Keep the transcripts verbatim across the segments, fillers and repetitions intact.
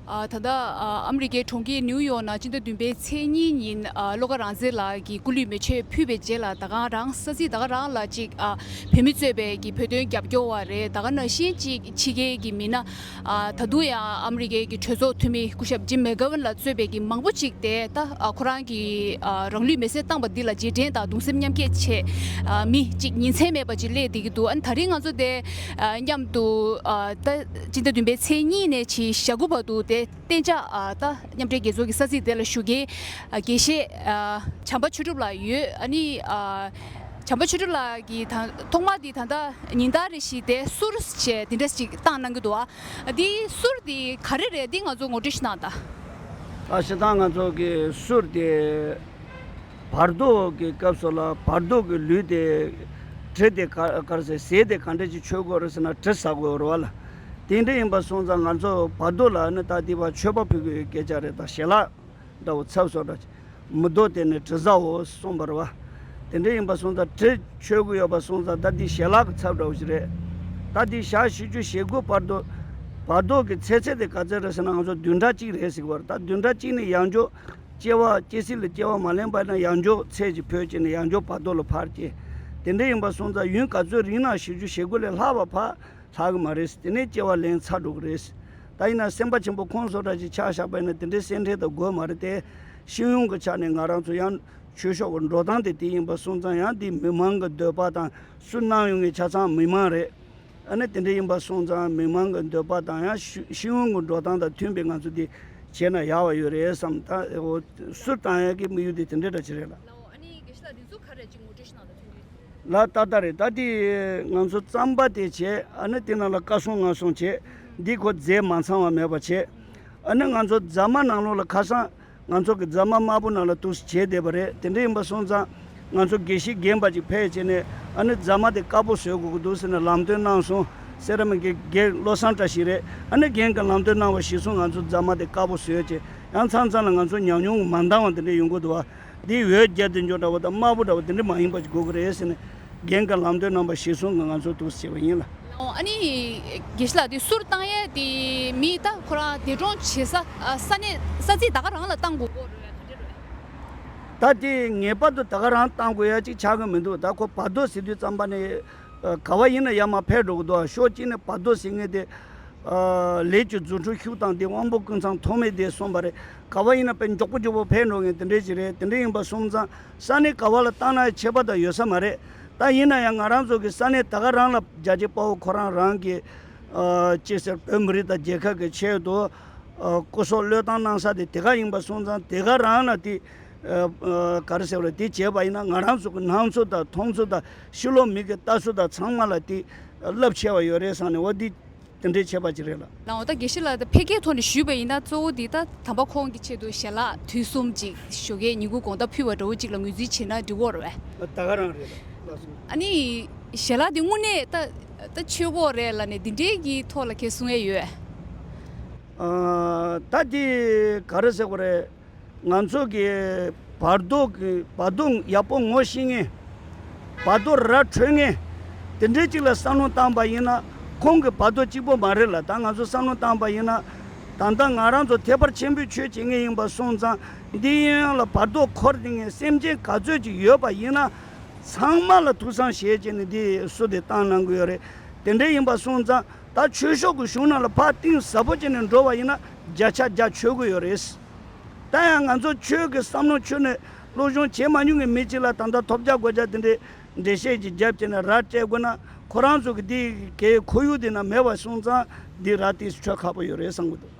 ཨ། ད་ལྟ་ཨ་ཨ་མི་རི་ཀའི་གྲོང་ཁྱེར་ནིའུ་ཡོག་ནང་སྤྱི་ཟླ་བདུན་པའི་ཚེས་གཉིས་ཉིན་ཨ་བློ་དགའ་རང་བཙན་ལགས་ཀྱིས་སྐུ་ལུས་མེ་མཆོད་ཕུལ་བའི་རྗེས་ལ། ད་ག་རང་ས་ཚིགས་ད་ག་རང་ལ་ཅིག་ཨ་བོད་མི་གཙོས་པའི་གི་བོད་དོན་རྒྱབ་སྐྱོར་བ་རེད། ད་ག་ནང་བཞིན་ཅིག་ཕྱི་རྒྱལ་གྱི་མི་སྣ་ཨ་ད་དུང་ཡང་ཨ་མི་རི་ཀའི་གི་གྲོས་ཚོགས་འཐུས་མི་སྐུ་ཞབས་ཇིམ་མེག་གྷོ་ཝན་ལ་གཙོས་པའི་གི་མང་པོ་ཅིག་དེ་ད་ཨ་ཁོ་རང་གི་ཨ་རང་ལུས་མེ་བསྲེགས་བཏང་པ་འདི་ལ་རྗེས་དྲན་དང་གདུང་སེམས་མཉམ་སྐྱེད་ཆེད་ཨ་མི་ཅིག་ཉིན་མཚན་མེད་པ་ཅིག་སླེབས་བསྡད་ཀྱི་འདུག་ཨ་ནི་ད་རིང་ང་ཚོ་དེ་ཨ་མཉམ་དུ་ཨ་ད་སྤྱི་ཟླ་བདུན་པའི་ཚེས་གཉིས་ནས་ཕྱི་ཞག་དགུ་བར་དུ་དེ་གཏན་འཇགས་ཨ་ད་མཉམ་འབྲེལ་རྒྱལ་ཚོགས་ཀྱི་ས་ཚིགས་དེ་ལ་བཞུགས་མཁན་ཨ་དགེ་བཤེས་ཨ་བྱམས་པ་ཆོས་གྲུབ་ལགས་ཡོད། ཨ་ནི་ཨ་བྱམས་པ་ཆོས་གྲུབ་ལགས་ཀྱིས་ད་ཐོག་མ་དེ་ད་ལྟ་ཉིན་ལྟར་རེ་བཞིན་དེ་གསུར་བྱས་དེ་འདྲ་ཞིག་བཏང་གནང་གི་འདུག་ཨ་འདི་གསུར་དེ་ག་རེ་རེད། འདི་ང་ཚོ་ངོ་སྤྲོད་ཞིག་གནང་དང་། ཨ་ཞེ་དྲག་ང་ཚོ་གི་གསུར་དེ་བར་དོ་གི་སྐབས་སུ་ལ་བར་དོ་གི་ལུས་དེ་དྲི་དེ་ག་ག་རེ་ཟེར། ཟས་དེ་ག་འདྲ་ཅིག་མཆོད་དགོས་རེད་ཟེར་ན་དྲི་ཟ་དགོས་རེད་བ་ལ། དེ་འདྲ་ཡིན་པ་སོང་ཙང་ང་ཚོ་བར་དོ་ལ་ནི་ད་དེ་བ་མཆོད་པ་ཕུལ་དགོས་ཡོད་སྐད་ཆ་རེད། ད་ཞལ་ལག་འདྲ་བོ་ཚབ་སོགས་འདྲ་ཅིག་མི་དོ་དེ་ནི་དྲི་ཟའོ་གསུངས་པ་རེད་བ། དེ་འདྲ་ཡིན་པ་སོང་ཙང་དྲི་མཆོད་དགོས་ཡོད་པ་སོང་ཙང་ད་དེ་ཞལ་ལག་གི་ཚབ་འདྲ་བོ་ཞིག་རེད། ད་དེ་ཞག་བཞི་བཅུ་ཞེ་དགུ་བར་དོ་བར་དོ་གི་ཚེ་ཚད་དེ་ག་ཚད་རེད་ཟེར་ན་ང་ཚོ་བདུན་ཕྲག་གཅིག་རེད་ཟེར་གི་བ་རེད། ད་བདུན་ཕྲག་གཅིག་ནི་ཡང་འཇོག་སྐྱེ་བ་སྐྱེ་སྲིད་ལ་སྐྱེ་བ་མ་ལེན་པ་ན་ཡང་འཇོག་ཚེ་གཅིག་བོད་ཀྱི་ནི་ཡང་འཇོག་བར་དོ་ལ་ཕར་སྐྱེ། དེ་འདྲ་ཡིན་པ་སོང་ཙང་ཡུན་ག་ཚོད་རིང་ན་བཞི་བཅུ་ཞེ་དགུ་ལས་ལྷག་པ་ཕར་ལྷག་གི་མ་རེད། དེ་ནས་སྐྱེ་བ་ལེན་ཚར་འགྲོ་གི་རེད། ད་ཡིན་ན་སེམས་དཔའ་ཆེན་པོ་ཁོང་ཚོ་འདྲ་ཅིག་ཆ་བཞག་པ་ཡིན་ན་དེ་འདྲའི་སེམས་ཁྲལ་དང་དགོས་མ་རེད་དེ། སྤྱི་ཡོངས་ཀྱི་ཆ་ནས་ང་རང་ཚོ་ཡང་ཆོས་ཕྱོགས་ཀྱི་འགྲོ་སྟངས་དེ་དེ་ཡིན་པ་སོང་ཙང་ཡང་འདི་མི་མང་གི་འདོད་པ་དང་སུ་གནང་ཡོང་ངེས་ཆ་ཚང་མི་མང་རེད། ཨ་ནི་དེ་འདྲ་ཡིན་པ་སོང་ཙང་མི་མང་གི་འདོད་པ་དང་ཡང་ཤུ་ཤེས་ཡོན་གྱི་འགྲོ་སྟངས་དང་མཐུན་པའི་ང་ཚོ་འདི་བྱས་ན་ཡག་པ་ཡོད་རེད་བསམ། ད་འོ་གསུར་བཏང་ཡག་གི་དམིགས་ཡུལ་འདི་དེ་འདྲ་འདྲ་ཅིག་རེད་ལ། ལའོ། ཨ་ནི་དགེ་བཤེས་ལགས་འདི་ཚོ་ག་རེ་ཅིག་ངོ་སྤྲོད་ཞིག་གནང་དང་མཐུན་རེད། ལ་ཏག་ཏག་རེད། ད་འདི་ང་ཚོ་རྩམ་པ་དེ་བྱས། ཨ་ནི་དེ་ནང་ལ་ཀ་སོང་ང་སོང་བྱས། འདི་ཁོ་རྫས་མ་ཚང་བ་མེད་པ་བྱས། ཨ་ནི་ང་ཚོ་རྫ་མ་ནང་ལོགས་ལ་ཁ་སང་ང་ཚོ་གི་རྫ་མ་དམར་པོ་ནང་ལ་འདུག་སེ་བྱས་བསྡད་པ་རེད། དེ་འདྲ་ཡིན་པ་སོང་ཙང་ང་ཚོ་དགེ་བཤེས་རྒན་པ་ཅིག་ཕེབས་བྱས་ནས་ཨ་ནི་རྫ་མ་དེ་དཀར་པོ་བཟོས་དགོས་ཀྱི་འདུག་ཟེར་ནས་ལམ་སྟོན་གནང་སོང་། སེ་ར་མིག་གི་རྒན་བློ་བཟང་བཀྲ་ཤིས་རེད། ཨ་ནི་རྒན་གྱིས་ལམ་སྟོན་གནང་བ་གཞིར་བཟུང་ང་ཚོ་རྫ་མ་དེ་དཀར་པོ་བཟོས་བྱས། ཡང་མཚམས་མཚམས་ལ་ང་ཚོ་ཉམས་མྱོང་མ་འདང་བ་དེ་འདྲ་ཡོང་གི་འདུག་བ། འདི་འོད་རྒྱལ་དེ་འཇོག་འདྲ་བོ་དང་དམར་པོ་འདྲ་བོ་དེ་འདྲ་མ་ཡིན་པ་ཞིག་དགོས་ཀྱི་རེད་ཟེར་ནས་རྒན་གྱིས་ལམ་སྟོན་གནང་བ་གཞིར་བཟུང་གིས་ང་ཚོ་འདུག་སེ་བྱས་པ་ཡིན་ལ། ཨོ། ཨ་ནི་དགེ་བཤེས་ལགས་དེ་གསུར་བཏང་ཡས་དེ་མི་ད་ཁོ་རང་འདས་གྲོངས་བྱེད་ས་ཨ་ས་གནས་ས་ཚིགས་ད་ག་རང་ལ་བཏང་དགོས་ཀྱི་རེད་པས། ག་འདྲ་རེད་པས། ད་དེ་ངེས་པར་དུ་ད་ག་རང་བཏང་དགོས་ཡ་ཅིག་ཆགས་ཀྱི་མི་འདུག་ད་ཁོ་བར་དོ་ཟེར་དུས་ཙམ་པ་ནས་ཨ་ག་བ་ཡིན་ན་ཡར་མར་ཕེབས་འགྲོ་གི་འདུག་ཕྱོགས་གཅིག་ནས་བར་དོ་ཟེར་མཁན་དེ། ཨ་ལས་ཀྱི་རྫུ་འཕྲུལ་ཤུགས་དང་དེ་དབང་པོ་ཀུན་ཚང་ཐོགས་མེད་དེ་གསུངས་པ་རེད། ག་བ་ཡིན་ན་དཔེ་མགྱོགས་པོ་མགྱོགས་པོ་ཕེབས་འགྲོ་མཁན་དེ་འདྲས་ཅིག་རེད། དེ་འདྲ་ཡིན་པ་སོང་ཙང་ས་གནས་ག་བ་ལ་བཏང་ན་ཁྱད་པར་དང་ཡོད་ས་མ་རེད། ད་ཡིན་ན་ཡང་ང་རང་ཚོ་གི་ས་གནས་ད་ག་རང་ལ་རྒྱལ་གཅེས་དཔའ་བོ་ཁོ་རང་རང་གི་ཨ་ཅི་ཟེར་བོད་མི་རིགས་དང་རྒྱལ་ཁབ་ཀྱི་ཆེད་དུ་ཨ་སྐུ་སྲོག་བློས་བཏང་གནང་ས་དེ་དེ་ག་ཡིན་པ་སོང་ཙང་དེ་ག་རང་ལ་དེ་ཨ་ཨ་ག་རེ་ཟེར་བ་རེད། དེ་བྱས་པ་ཡིན་ན་ང་རང་ཚོ་གི་སྣང་ཚུལ་དང་མཐོང་ཚུལ་དང་ཕྱི་ལོགས་མི་གི་ལྟ་ཚུལ་དང་ཚང་མ་ལ་དེ་རླབས་ཆེ་བ་ཡོད་རེད་བསམ་ནས། འོ་འདི། དེ་འདྲའི་ཆད་པ་ཅིག་རེད་ལ། ལའོ། ད་དགེ་བཤེས་ལགས་ད་ཕལ་སྐད་ཐོག་ནས་ཞུས་པ་ཡིན་ན་གཙོ་བོ་འདི་ད་དམ་པ་ཁོང་གི་ཆེད་དུ་ཞལ་ལག་དུས་གསུམ་ཅིག་ཞོགས་ཀས་ཉིན་གུང་དགོང་དག་ཕུལ་བ་འདྲ་བོ་ཅིག་ལ་ངོས་འཛིན་བྱེད་ན་འགྲིག་གི་རེད་པས། ད་ག་རང་རེད་ལ་སོང་། ཨ་ནི་ཞལ་ལག་འདི་དངོས་གནས་ད་ད་མཆོད་དགོས་རེད་ལབ་ནས་འདི་འདྲའི་གི་ཐོག་ལ་ཁྱེད་གསུང་ཡས་ཡོད། ཨ་ད་འདི་ག་རེ་ཟེར་དགོས་རེད། ང་ཚོ་གི་བར་དོ་གི་བར་དོ་ཡག་པོ་ངོ་ཤེས་མཁན། བར་དོ་ར་འཕྲོད་མཁན། དེ་འདྲའི་ཅིག་ལ་བསམ་བློ་བཏང་པ་ཡིན་ན། ཁོང་གི་བར་དོ་གཅིག་པོ་མ་རེད་ལ། ད་ང་ཚོ་བསམ་བློ་བཏང་པ་ཡིན་ན། ད་ལྟ་ང་རང་ཚོ་ཐེག་པ་ཆེན་པོའི་ཆོས་བྱེད་མཁན་ཡིན་པ་སོང་ཙང་། འདི་ཡན་ལ་བར་དོ་འཁོར་བསྡད་མཁན་སེམས་ཅན་ག་ཚོད་ཅིག་ཡོད་པ་ཡིན་ན། ཚང་མ་ལ་ཐུགས་བསམ་བཞེས་བྱས་ནས་འདི་བསུ་དེ་བཏང་གནང་གི་ཡོད་རེད། དེ་འདྲ་ཡིན་པ་སོང་ཙང་། ད་ཆོས་ཕྱོགས་ཀྱི་གཞུང་ནང་ལ་ཕར་གཏིང་ཟབ་པོ་བྱས་ནས་འགྲོ་བ་ཡིན་ན་བརྒྱ་ཆ་བརྒྱ་ཆོད་ཀྱི་ཡོད་རེད། ད་ཡང་ང་ཚོ་ཆོས་ཀྱི་བསམ་བློ་ཆོས་ནས་སློབ་སྦྱོང་བྱེད་མ་མྱོང་བའི་མི་གཅིག་ལ་ད་ལྟ་ཐོབ་རྒྱག་དགོས་རྒྱག་དེ་འདྲའི་འགྲེལ་བཤད་ཅིག་བརྒྱབ་བྱས་ནས་ར་སྤྲད་དགོས་ན། ཁོ་རང་ཚོ་གི་འདི་གའི་ཁོར་ཡུག་འདི་ན་མེད་པ་སོང་ཙང་འདི་ར་ཏིས་ཆོད་ཁག་པོ་ཡོད་རེད་བསམ་གི་འདུག་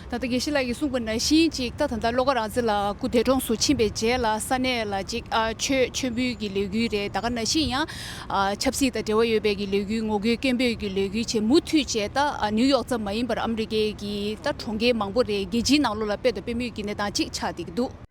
ད་ལྟ་དགེ་བཤེས་ལགས་ཀྱིས་གསུངས་པ་ནང་བཞིན་ཅིག་ད་ད་ལྟ་བློ་དགའ་རང་བཙན་ལགས་སྐུ་འདས་གྲོངས་སུ་ཕྱིན་པའི་རྗེས་ལ་ས་གནས་ལ་ཅིག་ཨ་ཆོས་མཆོད་འབུལ་གྱི་ལས་འགུལ་རེད། ད་ག་ནང་བཞིན་ཡང་ཨ་ཆབ་སྲིད་དང་འབྲེལ་བ་ཡོད་པའི་གི་ལས་འགུལ། ངོ་རྒོལ་སྐད་འབོད་ཀྱི་ལས་འགུལ་བྱས། མུ་མཐུད་བྱས་ད་ཨ་ནིའུ་ཡོག་ཙམ་མ་ཡིན་པར་ཨ་མི་རི་ཀའི་གི་ད་གྲོང་ཁྱེར་མང་པོ་རེད། རྒྱལ་སྤྱིའི་ནང་ལོགས་ལ་དཔེ་དང་དཔེ་མེད་ཀྱི་གནས་སྟངས་ཅིག་ཆགས་བསྡད་ཀྱི་འདུག